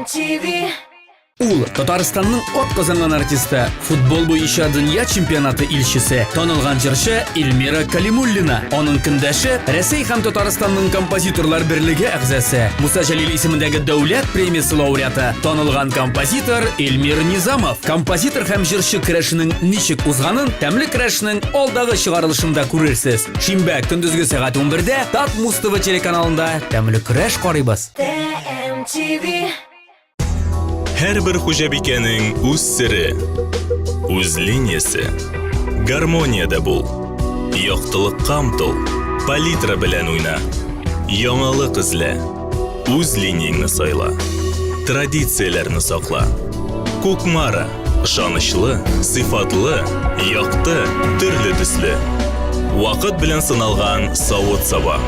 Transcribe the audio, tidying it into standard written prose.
TMTV. Ул Татарстанның атказанган артисты, футбол буенча дөнья чемпионаты илчесе, танылган җырчы Эльмира Калимуллина. Аның көндәше Рәсәй һәм Татарстанның композиторлар берлеге әгъзасы, Муса Җәлил исемендәге дәүләт премиясе лауреаты, танылган композитор Эльмир Низамов. Композитор һәм җырчы көрәшенең ничек узганын тәмле көрәшнең алдагы чыгарылышында күрерсез. Шимбә көндезге сәгать 11-дә Татмуз ТВ телеканалында тәмле көрәш карыйбыз. TMTV. Һәрбер хуҗабикәнең үз сере, үз линиясе. Гармониядә бул. Яктылыкка омтыл. Палитра белән уйна. Яңалык эзлә. Үз линияңне сайла. Традицияләрне сакла. Кукмара. Ышанычлы, сыйфатлы, якты, төрле төсле. Вакыт белән сыналган савыт-саба.